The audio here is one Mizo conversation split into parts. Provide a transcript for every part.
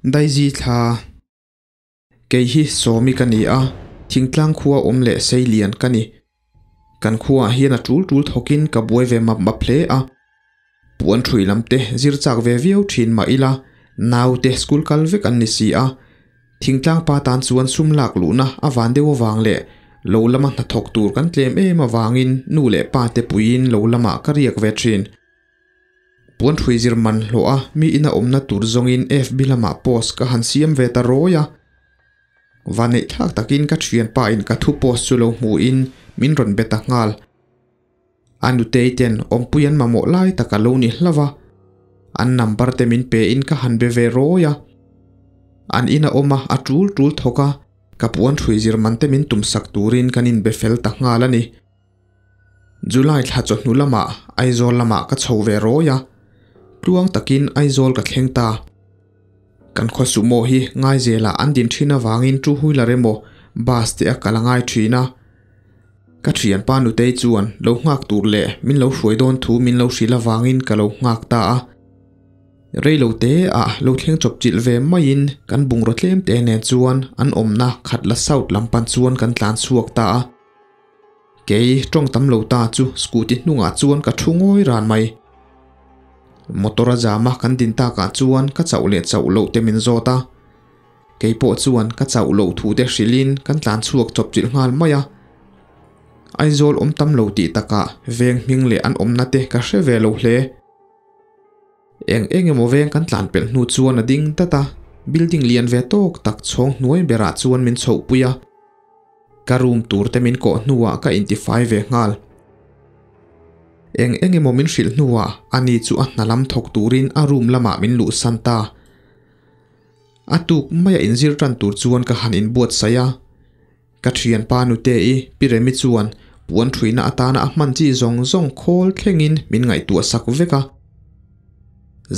Daisy thla. Kei hi Sawmi ka ni a, thingtlang khua awm leh seilian ka ni. Kan khuaah hian a tul tul thawkin ka buai ve map map hle a. Puan thui lam te zir chak ve viau thin mah ila, naute school kal vek an ni si a. Thingtlang pa tan chuan sum lak luhna a van deuh avang leh lo lama hnathawk tur kan tlem em avangin nu leh pa te puiin lo lamah ka riak ve thin. Puan thui zir man hlawh a mi ina awmna tur zawngin FB lamah post ka han siam ve ta rawi a. Vaneih thlak takin ka thianpa in ka thu post chu lo hmuhin min rawn be ta nghal. A nutei ten awmpui an mamawh lai tak a lo ni hlauh a, an number te min pe in ka han be ve rawi a. An ina awm a, a tul tul thawk a, ka puan thui zir man te min tum sak turin kan inbe fel ta nghal a ni. July thla chawhnu lamah Aizawl lamah ka chho ve rawi a, tluang takin Aizawl ka thleng ta. Kan khaw sumo hi Ngaizelah an din thin avangin two wheeler emaw bus te a kal a ngai thin a. Ka thianpa Nutei chuan lo nghak tur leh min lo hruai dawn thu min lo hrilh avangin ka lo nghak ta a. Reilo te ah lo thleng chawp chilh ve maiin kan bungraw tlem te nen chuan an awmna Khatla South lam pan chuan kan tlan chhuak ta a. Kei tawng tam lo ta chu scooty hnungah chuan ka thu ngawi ran mai. Motor a jam a kan din takah chuan ka chauh leh chauh loh te min zawt a. Kei pawh chuan ka chauh loh thu te hrilhin kan tlan chhuak chawp chilh nghal mai a. Aizawl awm tam lo tih takah veng hming leh an awmna te ka hre ve lo hle. Eng eng emaw veng kan tlan pelh hnu chuan a ding dat a, building lian ve tawk tak chhawng hnuai berah chuan min chhohpui a. Ka room tur te min kawh hnuah ka intifai ve nghal. Eng eng emaw min hrilh hnuah ani chu a hna lam thawk turin a room lamah min luhsan ta. A tuk maia inzir tan tur chuan ka han inbuatsaih a. Ka thianpa Nute-i Pi Remi chuan puan thuina atana a hman chi zawng zawng khawl thlengin min ngaihtuah sak vek a.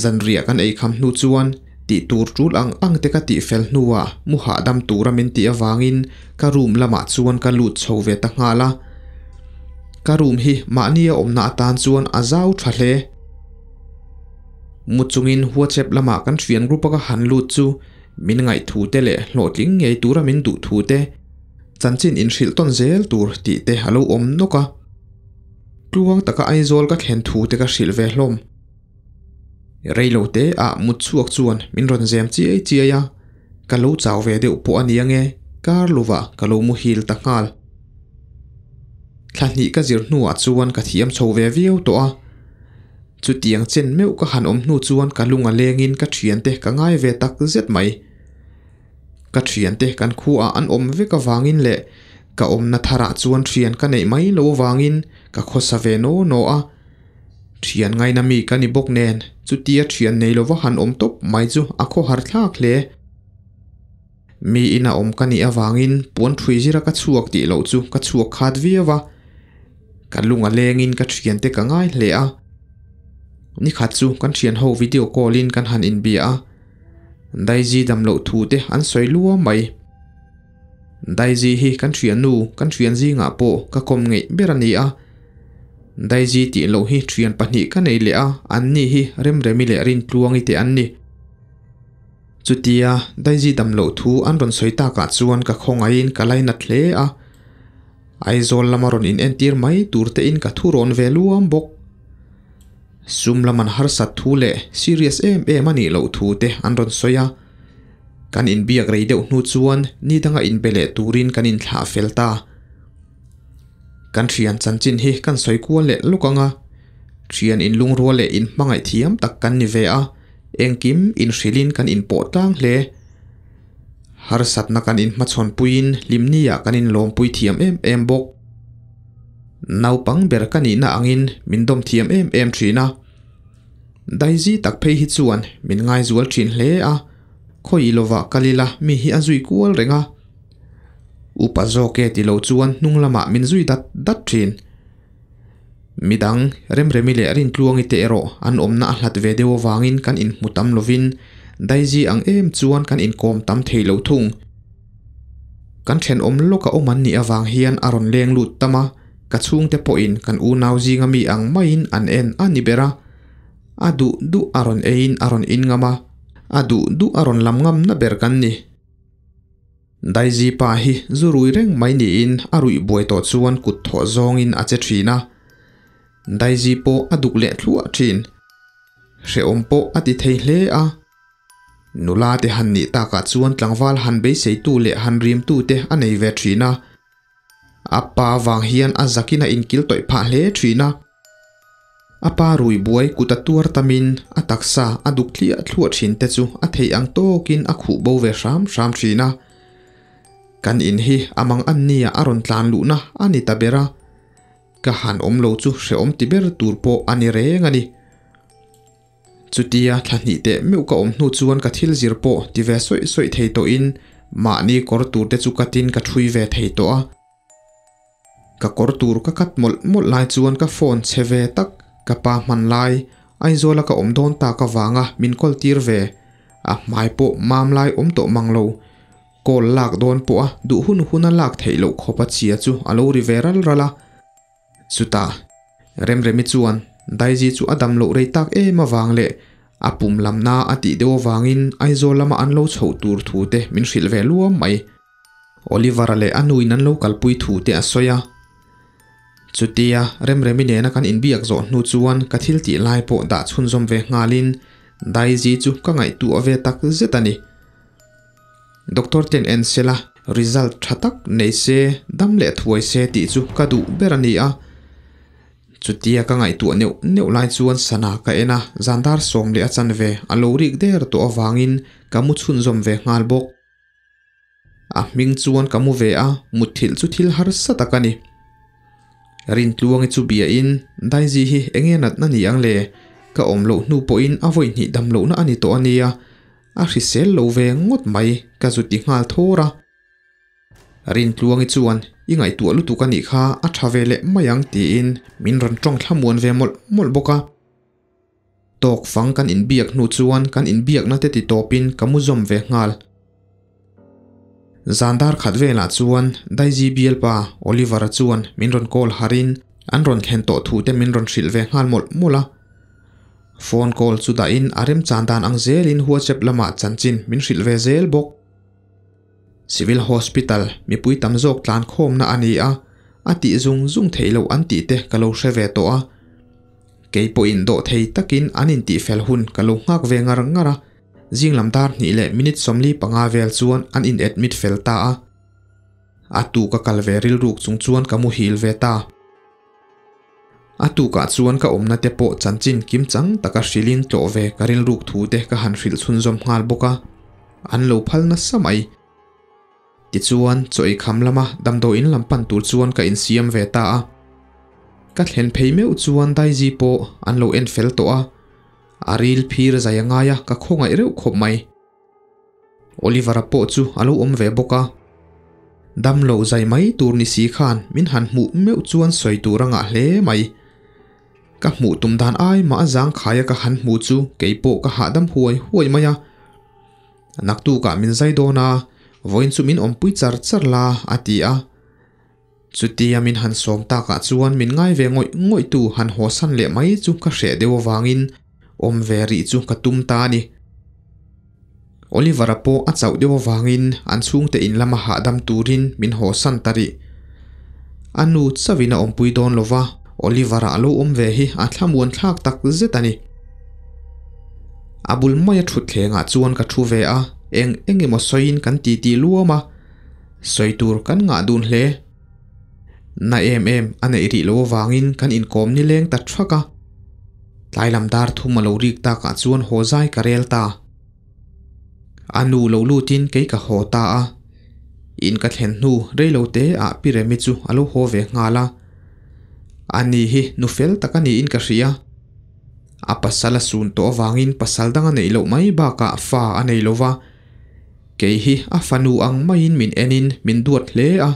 Zanriah kan ei kham hnu chuan tih tur tul ang ang te ka tih fel hnuah mu hahdam tura min tih avangin ka room lamah chuan ka lut chho ve ta nghal a. Ka room hi mahnia awmna atan chuan a zau tha hle. Mu chungin WhatsApp lamah kan thian group a ka han lut chu min ngaih thu te leh hlawhtling ngei tura min duh thu te, chanchin inhrilh tawn zel tur tih te a lo awm nawk a. Tluang taka Aizawl ka thlen thu te ka hrilh ve hlawm. Reilo te ah mut chhuak chuan min rawn zem chiai chiai a, ka lo chau ve deuh pawh a nia nge, kar lovah ka lo muhil ta nghal. Thla hnih ka zir hnuah chuan ka thiam chho ve viau tawh a, chutiang chen meuh ka han awm hnu chuan ka lung a lengin ka thiante ka ngai ve tak zet mai. Ka thiante kan khuaah an awm vek avangin leh ka awmna tharah chuan thian ka neih mai lo avangin ka khawsa ve naw naw a. Thian ngaina mi ka ni bawk nen chutia thian nei lova han awm tawp mai chu a khawhar thlak hle. Mi ina awm ka nih avangin puan thui zira ka chhuak tih loh chu ka chhuak khat viau a. Ka lung a lengin ka thiante ka ngai hle a. Nikhat chu kan thian ho video call in kan han inbia a. Daisy dam loh thu te an sawi lua mai. Daisy hi kan thiannu kan thian zingah pawh ka kawm ngeih ber a ni a. Daisy tih loh hi thian pahnih ka nei leh a, an ni hi Remremi leh Rintluangi te an ni. Chutia Daisy dam loh thu an rawn sawi takah chuan ka khawngaihin ka lainat hle a. Aizawl lama rawn inentir mai tur tein ka thu rawn ve luam bawk. Sum lam an harsat thu leh serious em em a nih loh thu te an rawn sawi a. Kan inbiak rei deuh hnu chuan ni danga inbe leh turin kan inthlah fel ta. Kan thian chanchin hi kan sawi kual leh lawk ang a, thian inlungrual leh inhmangaih thiam tak kan ni ve a, engkim inhrilhin kan inpawh tlang hle. Harsatna kan inhmachhawn puiin hlimniah kan inlawmpui thiam em em bawk. Naupang ber ka nihna angin min dawm thiam em em thin a. Daisy tak phei hi chuan min ngaizual thin hle a, khawi lovah kal ila mi hi a zui kual reng a. Upa zawk e ti lo chuan hnung lamah min zui dat dat thin. Midang, Remremi leh Rintluangi te erawh an awmna a hlat ve deuh avangin kan inhmu tam lovin Daisy ang em chuan kan inkawm tam thei lo thung. Kan thenawm lawka awm an nih avang hian a rawn leng lut tam a, ka chhungte pawhin kan unau zinga mi ang maiin an en a ni ber a. A duh duh a rawn eiin a rawn in ngam a, A duh duh a rawn lam ngam na ber kan ni. Daisy pa hi zu rui reng mai niin a ruih buai tawh chuan kut thawh zawngin a che thin a. Daisy pawh a duk leh thluah thin. Hrehawm pawh a ti thei hle a. Nula te han nih takah chuan tlangval han beiseitu leh han rimtu te a nei ve thin a. A pa vang hian a zakin a inkil tawih phah hle thin a. A pa rui buai kut a tuar tamin a taksa a duk thliah thluah thin te chu a theih ang tawkin a khuh bo ve hram hram thin a. Kan in hi a mang an nia a rawn tlan luhna a ni ta ber a. Ka han awm lo chu hrehawm ti ber tur pawh a ni reng a ni. Chutia thla hnih teh meuh ka awm hnu chuan ka thil zir pawh ti ve sawih sawih thei tawhin mahni kawr tur te chu katin ka thui ve thei tawh a. Ka kawr tur ka cut mawlh mawlh lai chuan ka phone chhe ve tak ka pa hman lai Aizawla ka awm dawn tak avanga min call tir ve a hmai pawh mam lai awm tawh mang lo. Call lak dawn pawh a duh hun huna lak theih loh khawp a chhia chu a lo ri ve ral ral a. Chutah, Remremi chuan Daisy chu a dam loh rei tak em avang leh a pum lamna a tih deuh avangin Aizawl lama an lo chhoh tur thu te min hrilh ve luam mai. Oliver-a leh a nuin an lo kalpui thu te a sawi a. Chutia Remremi nena kan inbiak zawh hnu chuan ka thil tih lai pawh dah chhunzawm ve nghalin Daisy chu ka ngaihtuah ve tak zet a ni. Doctor ten en sela result tha tak nei se, dam leh thuai se tih chu ka duh ber a ni a. Chutia ka ngaihtuah neuh neuh lai chuan sana ka en a, zandar 11 a chanve a lo rik der tawh avangin ka mu chhunzawm ve nghal bawk. A hming chuan ka mu ve a, mutthilh chu thil harsa tak a ni. Rintluangi chu biain, Daisy hi enge natna ni ang le? Ka awm loh hnu pawhin a vawi hnih dam lohna a ni tawh a nia. A hrisel lo ve ngawt mai, ka zu ti nghal thawr a. Rintluangi chuan, I ngaihtuah lutuk a nih kha, a tha ve leh mai ang tiin min rawn tawng thlamuan ve mawlh mawlh bawk a. Tawk fang kan inbiak hnu chuan kan inbiakna te ti tawpin ka mu zawm ve nghal. Zan dar khat velah chuan Daisy bialpa Oliver-a chuan min rawn call harin an rawn thlen tawh thu te min rawn hrilh ve nghal mawlh mawlh a. Phone call chu dahin a remchan dan ang zelin WhatsApp lamah chanchin min hrilh ve zel bawk. Civil Hospital mipui tam zawk tlan khawmna a ni a, a tih zung zung theih loh an tih te ka lo hre ve tawh a. Kei pawhin dawh thei takin an intih fel hun ka lo nghak ve ngar ngar a, zing lam dar hnih leh minute 45 vel chuan an in admit fel ta a. A tu ka kal ve rilruk chung chuan ka muhil ve ta. A tukah chuan ka awmna te pawh chanchin kimchang taka hrilhin tlawh ve ka rilruk thu te ka han hrilh chhunzawm nghal bawk a, an lo phal nasa mai. Tichuan, chaw ei kham lama damdawiin lam pan tur chuan ka insiam ve ta a. Ka thlen phei meuh chuan Daisy pawh an lo en fel tawh a, a ril phir zai a ngai a, ka khawngaih reuh khawp mai. Oliver-a pawh chu a lo awm ve bawk a. Damlo zai mai tur ni si khan min han hmuh meuh chuan sawi tur a ngah hle mai. Ka hmuh tum dan ai mah a zangkhaia ka han hmu chu kei pawh ka hahdam huai huai mai a. Naktukah min zai dawn a, vawiin chu min awmpui char char la, a ti a. Chutia min han sawm takah chuan min ngai ve ngawih ngawihtu han hawsan leh mai chu ka hreh deuh avangin awm ve rih chu ka tum ta a ni. Oliver-a pawh a chauh deuh avangin an chhungte in lama hahdam turin min hawsan ta rih. A nu chauhin a awmpui dawn lo va, Oliver-a a lo awm ve hi a thlamuan thlak tak zet a ni. A bul maia thutthlengah chuan ka thu ve a, eng eng emaw sawiin kan titi luam a, sawi tur kan ngah dun hle. Na em em a neih rih lo avangin kan inkawm nileng ta thak a. Tlai lam dar thum a lo rik takah chuan haw zai ka rel ta. A nu lo lutin kei ka haw ta a. In ka thlen hnu rei lo te ah Pi Remi chu a lo haw ve nghal a. Ani hi nu fel tak a niin ka hria. A pasal a sun tawh avangin pasal dang a neih loh mai bakah fa a nei lo va. Kei hi a fanu ang maiin min enin min duat hle a.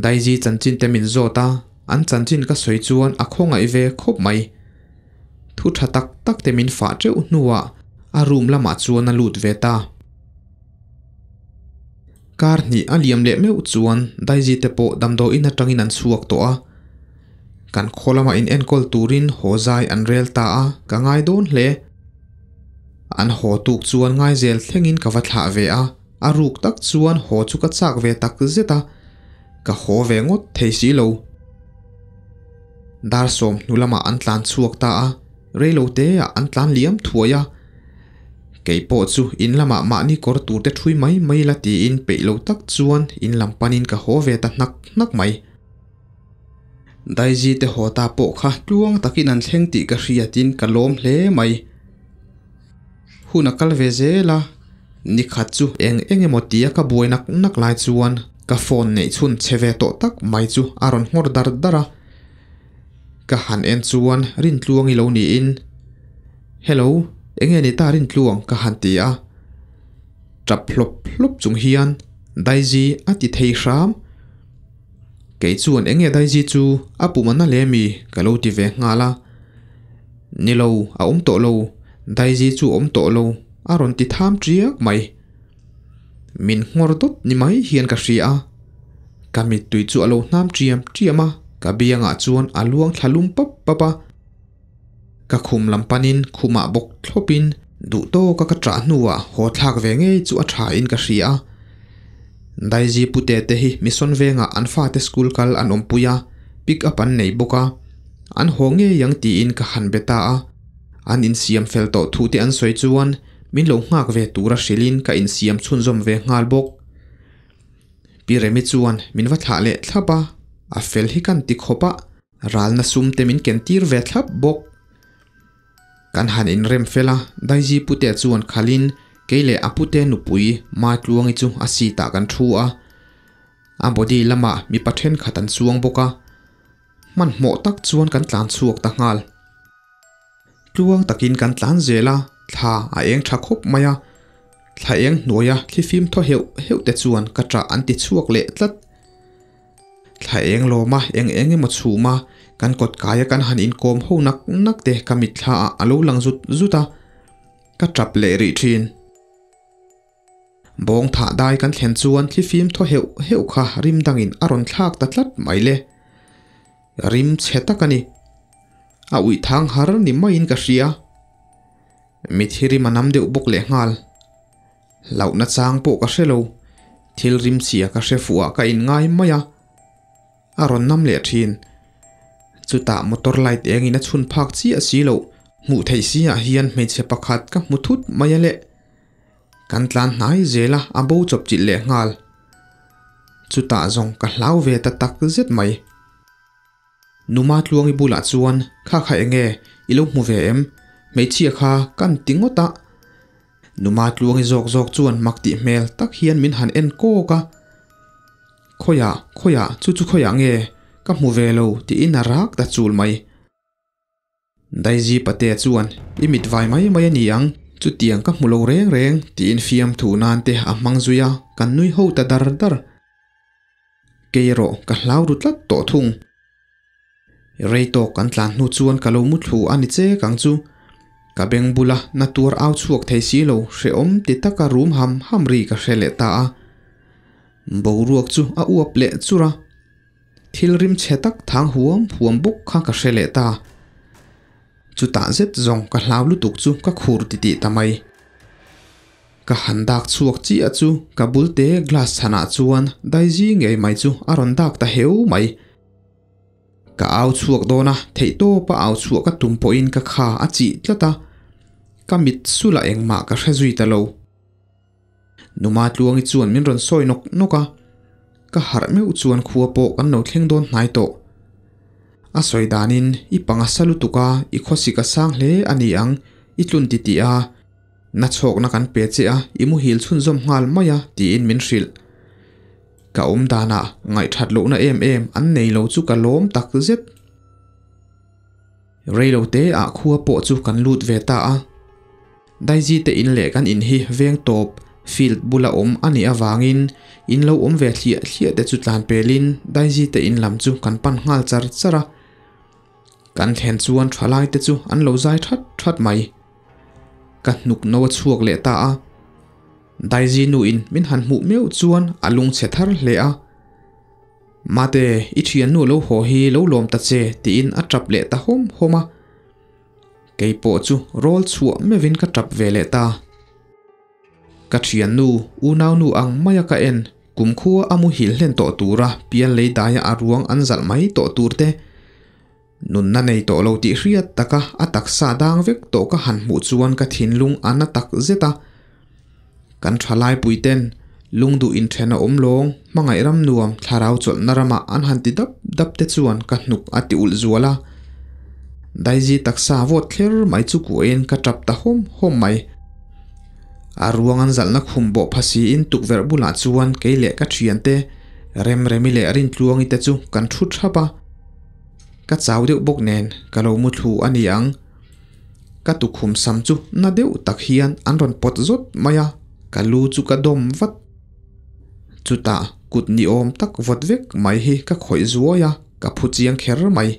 Daisy chanchin te min zawt a, an chanchin ka sawi chuan a khawngaih ve khawp mai. Thu tha tak tak te min fah teuh hnuah a room lamah chuan a lut ve ta. Kar hnih a liam leh meuh chuan Daisy te pawh damdawiin atangin an chhuak tawh a. Kan khaw lama in enkawl turin haw zai an rel ta a, ka ngai dawn hle. An haw tuk chuan Ngaizel thlengin ka va thlah ve a, a ruk tak chuan haw chu ka chak ve tak zet a, ka haw ve ngawt thei si lo. Dar 10 hnu lamah an tlan chhuak ta a, reilo te ah an tlan liam thuai a. Kei pawh chu in lamah mahni kawr tur te thui mai mai la tiin peih lo tak chuan in lam panin ka haw ve ta hnak hnak mai. Daisy te haw ta pawh kha tluang takin an thleng tih ka hriatin ka lawm hle mai. Hun a kal ve zel a, nikhat chu eng eng emaw tia ka buai nak nak lai chuan ka phone neih chhun chhe ve tawh tak mai chu a rawn nghawr dar dar a. Ka han en chuan Rintluang i lo niin, Hello, enge ni ta Rintluang? ka han ti a. Tap hlawp hlawp chung hian Daisy a ti thei hram. Kei chuan enge Daisy chu a pum a na le mi ka lo ti ve nghal a. Ni lo, a awm tawh lo, Daisy chu a awm tawh lo, a rawn ti tham tiak mai. Min nghawr dawt ni mai hian ka hria a. Ka mittui chu a lo hnam tiam tiam a, ka biangah chuan a luang thla lum pap pap a. Ka khum lam panin khumah bawk thlawpin duh tawka ka ṭah hnuah haw thlak ve ngei chu a ṭha in ka hria a. Daisy pute te hi Mission vengah an fate school kal an awmpui a, pick up an nei bawk a, an haw ngei ang tiin ka han be ta a. An insiam fel tawh thu te an sawi chuan min lo nghak ve tura hrilhin ka insiam chhunzawm ve nghal bawk. Pi Remi chuan min va thlah leh thlap a, a fel hi kan ti khawp a. Ralna sum te min ken tir ve thlap bawk. Kan han inrem fel a, Daisy pute chuan khalin kei leh a pute nupui Matluangi chu a seat ah kan thu a. A body lamah mipa thenkhat an chuang bawk a. Hmanhmawh tak chuan kan tlan chhuak ta nghal. Tluang takin kan tlan zel a, thla a eng tha khawp mai a. Thla eng hnuaia thlifim thaw heuh heuh te chuan ka ṭah an ti chhuak leh tlat. Thla eng lawma eng eng emaw chhuma kan kawt kaia kan han inkawm ho nak nak te ka mitthla ah a lo lang zut zut a, ka tap leh rih thin. Bawng thah dai kan thlen chuan thlifim thaw heuh heuh kha rim dangin a rawn thlak ta tlat mai le. Rim chhe tak a ni. A uih thang har ni maiin ka hria. Mithi rim a nam deuh bawk lehnghal. Hlauhna chang pawh ka hre lo, thil rimchhia ka hre fuh ah ka inngai mai a, a rawn nam leh thin. Chutah motor light engin a chhun phak chiah si loh, hmuh theih si ah hian hmeichhe pakhat ka hmu thut mai a le. Kan tlan hnai zel a, a bo chawp chilh leh nghal. Chutah zawng ka hlau ve ta tak zet mai. Numa Tluangi bulah chuan, Kha kha enge, i lo hmu ve em? Hmeichhia kha kan ti ngawt a. Numa Tluangi zawk zawk chuan mak tih hmel tak hian min han en kawk a. Khawiah, khawiah, chu chu khawiah nge? Ka hmu ve lo, tiin a rak ta chul mai. Daisy Pate chuan, I mit vai mai mai a ni ang, chutiang ka hmu lo reng reng, tiin fiamthu nan te a hmang zui a, kan nui ho ta dar dar. Kei erawh ka hlau ru tlat tawh thung. Rei tawk kan tlan hnu chuan ka lo muthlu a ni che kang chu. Ka beng bula na tuar au chhuak thei si lo, hrehawm ti taka rum ham ham ri ka hre leh ta a. Boruak chu a uap leh chur a. Thil rim chhe tak thang huam huam bawk kha ka hre leh ta. Chutah zet zawng ka hlau lutuk chu ka khur titih ta mai. Ka han dak chhuak chiah chu ka bul te glass chhanah chuan Daisy ngei mai chu a rawn dak ta heu mai. Ka au chhuak dawn a, theihtawpa au chhuah ka tum pawhin ka kha a chih tlat a, ka mit sulah engmah ka hre zui ta lo. Numa Tluangi chuan min rawn sawi nawk nawk a, ka harh meuh chuan khua pawh kan lo thleng dawn hnai tawh. A sawi danin i panga sa lutuk a, i khawsik a sang hle a ni ang, i tlun ti tih a, na chhawkna kan pe che a, i muhil chhunzawm nghal mai a tiin min hrilh. Ka awm danah ngaihthat lohna em em an nei lo chu ka lawm tak zet. Reilote ah khua pawh chu kan lut ve ta a. Daisy te in leh kan in hi veng tawp field bula awm a nih avangin in lo awm ve thliah thliah te chu tlan pelin Daisy te in lam chu kan pan nghal char char a. Kan thlen chuan thalai te chu an lo zai that that mai. Ka hnuk no a chhuak leh ta a. Daisy nu in min han hmuh meuh chuan a lungchhe thar hle a. Mate, i thiannu lo haw hi lo lawm ta che tiin a tap leh ta hawm hawm a. Kei pawh chu rawl chhuah meuhin ka tap ve leh ta. Ka thiannu, unaunu ang maia ka en, kumkhua a muhil hlen tawh tura pial lei daia a ruang an zalh mai tawh tur te, nunna nei tawh lo tih hriat taka a taksa dang vek tawh ka han hmuh chuan ka thinlung a na tak zet a. Kan thalai puiten lungduh inthen a awm lawng, hmangaih ram nuam thlarau chawlhna ramah an han ti dap dap te chuan ka hnuk a ti ulh zual a. Daisy taksa vawt thler mai chu kuahin ka tap ta hawm hawm mai. A ruang an zalhna khum bawh pha siin tukverh bulah chuan kei leh ka thiante Remremi leh Rintluangi te chu kan thu thap a. Ka chau deuh bawk nen ka lo muthlu a ni ang. Ka tukhum sam chu na deuh tak hian an rawn pawt zawt mai a, ka lu chu ka dawm vat. Chutah kut ni awm tak vawt vek mai hi ka khawih zuai a, ka phu chiang kher mai.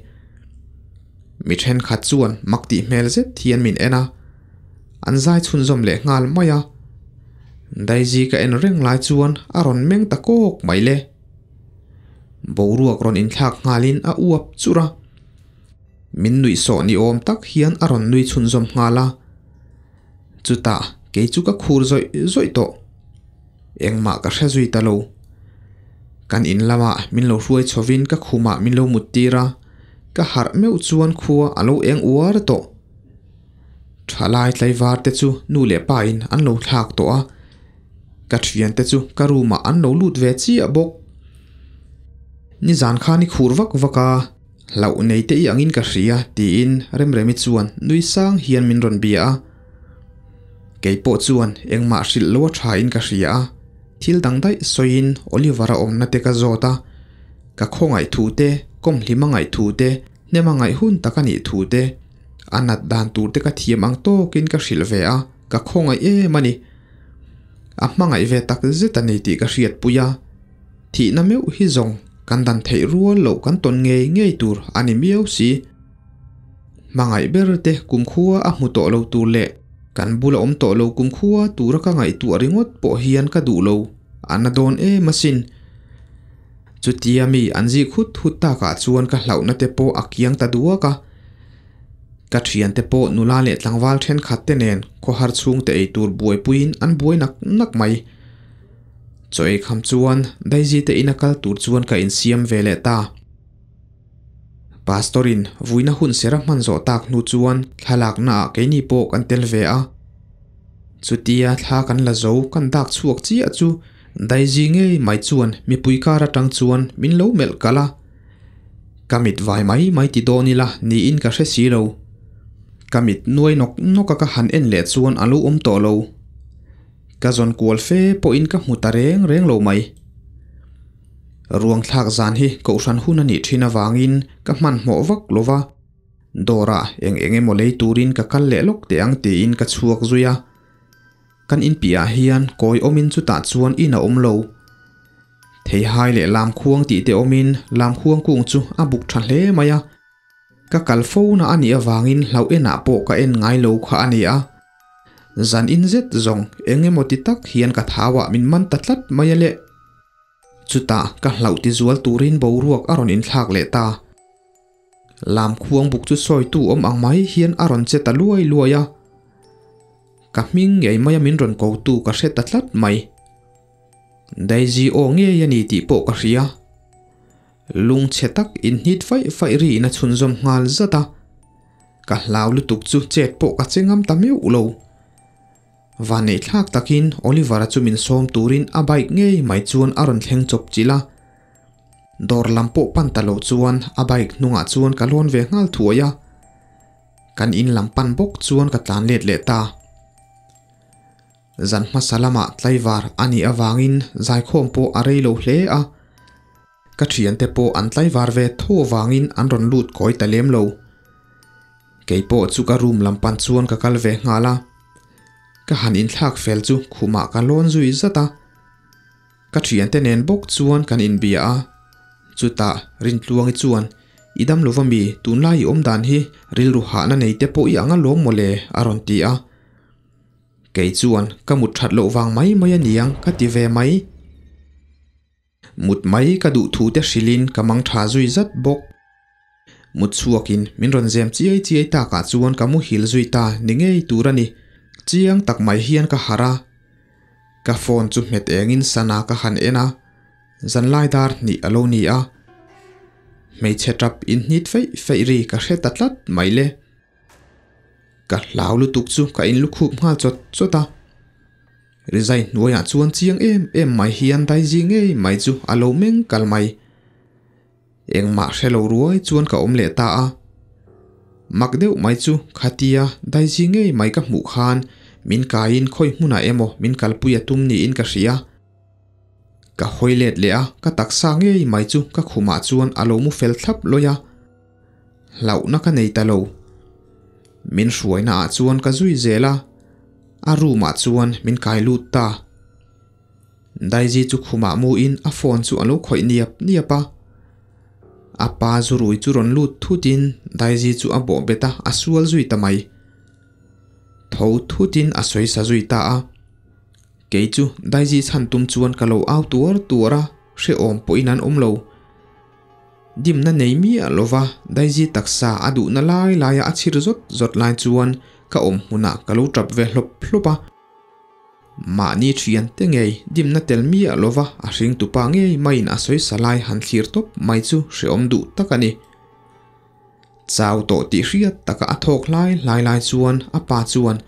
Mi thenkhat chuan mak tih hmel zet hian min en a, an zai chhunzawm leh nghal mai a. Daisy ka en reng lai chuan a rawn meng ta kawk mai le. Boruak rawn inthlak nghalin a uap churh a. Min nuih sawh ni awm tak hian a rawn nui chhunzawm nghal a. Chutah kei chu ka khur zawih zawih tawh. Engmah ka hre zui ta lo. Kan in lamah min lo hruai chhovin ka khumah min lo mut tir a, ka harh meuh chuan khua a lo eng uar tawh. Thalai tlaivar te chu nu leh pa in an lo thlak tawh a, ka thian te chu ka room ah an lo lut ve chiah bawk. Nizan khan i khur vak vak a. Hlauh nei te i angin ka hria tiin Remremi chuan nui sang hian min rawn bia a. Kei pawh chuan engmah hrilh lo a tha in ka hria a, thil dang daih sawiin Oliver-a awmna te ka zawt a, ka khawngaih thu te, kawmhlim a ngaih thu te, hnem a ngaih hun tak a nih thu te, a nat dan tur te ka thiam ang tawkin ka hrilh ve a, ka khawngaih em a ni. A hmangaih ve tak zet a ni tih ka hriatpui a. Thihna meuh hi zawng kan dan theih rual loh kan tawn ngei ngei tur a ni miau si. Hmangaih ber te kumkhua a hmu tawh lo tur leh kan bula awm tawh lo kumkhua tura ka ngaihtuah ringawt pawh hian ka duh lo, a na dawn em asin. Chutia mi an zik hut hut takah chuan ka hlauhna te pawh a kiang ta duak a. Ka thiante pawh nula leh tlangval thenkhat te nen khawhar chhungte ei tur buaipuiin an buai nak nak mai. Chaw ei kham chuan Daisy te ina kal tur chuan ka insiam ve leh ta. Pastor in vuina hun sera hman zawh tak hnu chuan thlalakna ah keini pawh kan tel ve a. Chutia thla kan la zo kan dak chhuak chiah chu Daisy ngei mai chuan mipui kar atang chuan min lo melh kalh a. Ka mit vai mai mai ti dawn ila niin ka hre si lo. Ka mit nuai nawk nawk a ka han en leh chuan a lo awm tawh lo. Ka zawn kual fe pawhin ka hmu ta reng reng lo mai. Ruang thlak zan hi kohhran hun a nih thin avangin ka hmanhmawh vak lo va, dawrah eng eng emaw lei turin ka kal leh lawk teh ang tiin ka chhuak zui a. Kan inpiah hian kawi awmin chutah chuan in a awm lo. Theihai leh lamkhuang tih te awmin lamkhuang kung chu a buk tha hle mai a. Ka kal fo na a nih avangin hlauh enah pawh ka en ngai lo kha a ni a. Zan in zet zawng eng emaw ti tak hian ka thauah min man ta tlat mai a le. Chutah ka hlauh ti zual turin boruak a rawn inthlak leh ta. Lam khuang buk chu sawitu awm ang mai hian a rawn che ta luai luai a. Ka hming ngei maia min rawn kotu ka hre ta tlat mai. Daisy aw ngei a ni tih pawh ka hria. Lungchhe tak inhnit faih faih riin a chhunzawm nghal zat a. Ka hlau lutuk chu chet pawh ka che ngam ta meuh lo. Vanneih thlak takin Oliver-a chu min sawm turin a bike ngei mai chuan a rawn thleng chawp chilh a. Dawr lam pawh pan ta lo chuan a bike hnungah chuan ka lawn ve nghal thuai a. Kan in lam pan bawk chuan ka tlan let leh ta. Zan hmasa lamah tlaivar a nih avangin zaikhawm pawh a rei lo hle a. Ka thiante pawh an tlaivar ve tho avangin an rawn lut kawi ta lem lo. Kei pawh chu ka room lam pan chuan ka kal ve nghal a. Ka han inthlak fel chu khumah ka lawn zui zat a. Ka thiante nen bawk chuan kan inbia a. Chutah Rintluangi chuan, I dam lova mi, tunlai i awm dan hi rilru hahna nei te pawh i ang alawm mawle a rawn ti a. Kei chuan ka mut that loh vang mai mai a niang ka ti ve mai. Mut mai ka duh thu te hrilhin ka mang tha zui zat bawk. Mut chhuakin min rawn zem chiai chiai takah chuan ka muhil zui ta ni ngei tur a ni. Chiang tak mai hian ka harh a, ka phone chu hmet engin sana ka han en a, zanlai dar hnih a lo ni a. Hmeichhe tap inhnit feih feih ri ka hre ta tlat mai le. Ka hlau lutuk chu ka inlukhup nghal chawt chawt a. Rizai hnuaiah chuan chiang em em mai hian Daisy ngei mai chu a lo meng kal mai. Engmah hre lo ruai chuan ka awm leh ta a. Mak deuh mai chu khatia Daisy ngei mai ka hmuh khan min kaiin khawi hmunah emaw min kalpui a tum niin ka hria. Ka hawi let leh a, ka taksa ngei mai chu ka khumah chuan a lo mu fel thlap lawih a. Hlauhna ka nei ta lo. Min hruaina ah chuan ka zui zel a, a room ah chuan min kai lut ta. Daisy chu khumah mu in a phone chu a lo khawih niap niap a. A pa zurui chu rawn lut thut in Daisy chu a bawh bet a, a sual zui ta mai. Tho thut in a sawi sa zui ta a. Kei chu Daisy chhan tum chuan ka lo au tuar tuar a, hrehawm pawhin an awm lo. Dimna nei miah lova Daisy taksa a duhna lai laia a chhir zawt zawt lai chuan ka awm hmunah ka lo tap ve hlawp hlawp a. Mahni thian te ngei dimna tel miah lova a hring tupa ngei maiin a sawi sa lai han thlir tawp mai chu hrehawm duh tak a ni. Chau tawh tih hriat taka a thawk hlai hlai lai chuan a pa chuan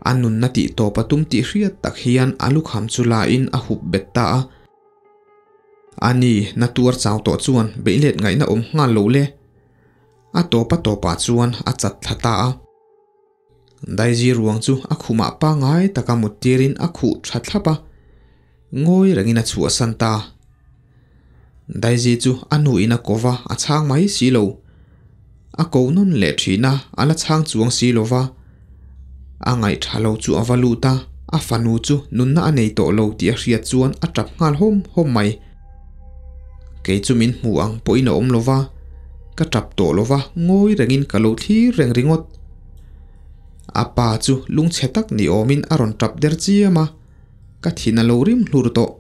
a nunna tih tawp a tum tih hriat tak hian a lukham chu la in a hup bet ta a. A ni, na tuar chau tawh chuan beihlet ngaihna awm nghal lo le. A tawp a tawpah chuan a chat thla ta a. Daisy ruang chu a khumah pangngai taka mut tirin a khuh tha thlap a, ngawi rengin a chhuahsan ta. Daisy chu a nuin a ko va, a chhang mai si lo. A ko nawn leh thin a, a la chhang chuang si lo va. A ngaih tha lo chu a va lut a, a fanu chu nunna a nei tawh lo tih a hriat chuan a tap nghal hawm hawm mai. Kei chu min hmu ang pawhin a awm lo va, ka tap tawh lo va, ngawi rengin ka lo thlir reng ringawt. A pa chu lungchhe tak ni awmin a rawn tap der chiam a, ka thin a lo rim hlur tawh.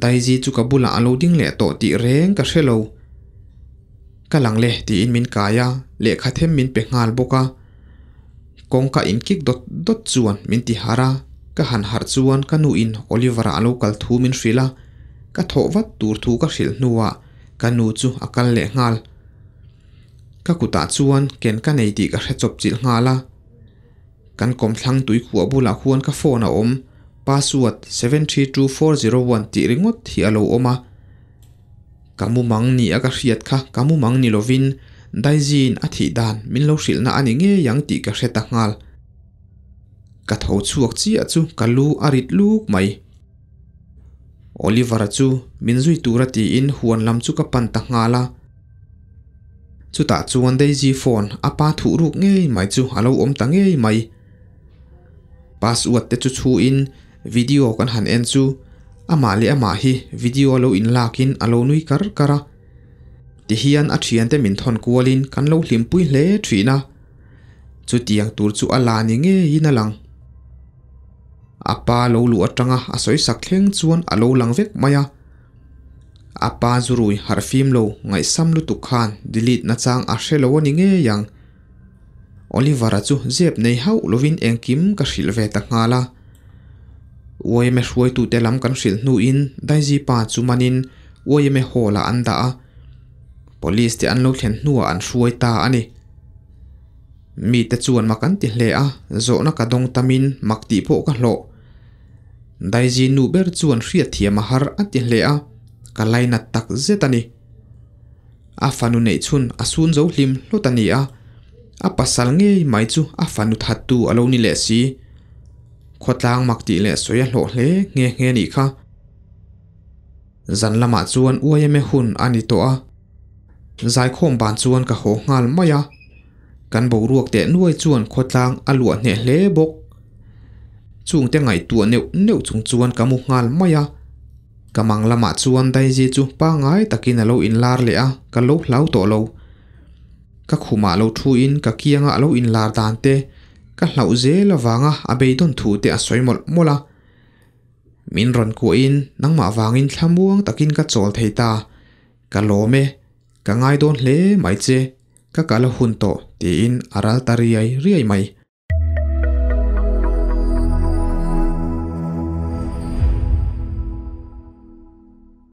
Daisy chu ka bulah a lo ding leh tawh tih reng ka hre lo. Ka lang le tiin min kai a, lehkha them min pe nghal bawk a. Kawngka in kik dawt dawt chuan min ti harh a, ka han harh chuan ka nu in Oliver-a a lo kal thu min hrilh a, ka thawh vat tur thu ka hrilh hnuah ka nu chu a kal leh nghal. Ka kutah chuan ken ka nei tih ka hre chawp chilh nghal a. Kan kawmthlang tuikhuah bulah khuan ka phone a awm, password 732401 tih ringawt hi a lo awm a. Ka mumang ni a ka hriat kha ka mumang ni lovin Daisy-in a thih dan min lo hrilhna a ni ngei ang tih ka hre ta nghal. Ka tho chhuak chiah chu ka lu a rit luk mai. Oliver-a chu min zui tura tiin huan lam chu ka pan ta nghal a. Chutah chuan Daisy phone a pa thuh ruk ngei mai chu a lo awm ta ngei mai. Password te chu chhuin video kan han en chu amah leh amah hi video lo inlakin a lo nui kar kar a. Tihian a thiante min thawn kualin kan lo hlimpui hle thin a. Chutiang tur chu a la ni ngeiin a lang. A pa lo luh atanga a sawi sak thleng chuan a lo lang vek mai a. A pa zurui harh fim lo ngaihsam lutuk khan delete nachang a hre lo a ni ngei ang. Oliver-a chu zep nei hauh lovin engkim ka hrilh ve ta nghal a. Uaime hruaitute lam kan hrilh hnuin Daisy pa chu manin Uaime hall-ah an dah a, Police te an lo thlen hnuah an hruai ta a ni. Mite chuan mak an ti hle a, zawhna ka dawng tamin mak tih pawh ka hlawh. Daisy nu ber chuan hriatthiam a har a ti hle a, ka lainat tak zet a ni. A fanu neih chhun a sun zo hlim hlawt a ni a, a pasal ngei mai chu a fanu thattu a lo ni leh si. Khawtlang mak tih leh sawi a hlawh hle nghe nghe nih kha. Zan lamah chuan uaime hun a ni tawh a, zaikhawm ban chuan ka haw nghal mai a, kan boruak teh nuai chuan khawtlang a luah hneh hle bawk. Chungte ngaihtuah neuh neuh chung chuan ka mu nghal mai a. Ka mang lamah chuan Daisy chu pangngai takin a lo inlar leh a, ka lo hlau tawh lo. Ka khumah lo thuin ka kianga a lo inlar dan te, ka hlauh zel avanga a beidawn thu te a sawi mawlh mawlh a. Min rawn kuahin nangmah vangin thlamuang takin ka chawl thei ta, ka lawm e. Ka ngai dawn hle mai che, ka kal a hun tawh tiin a ral ta riai riai mai.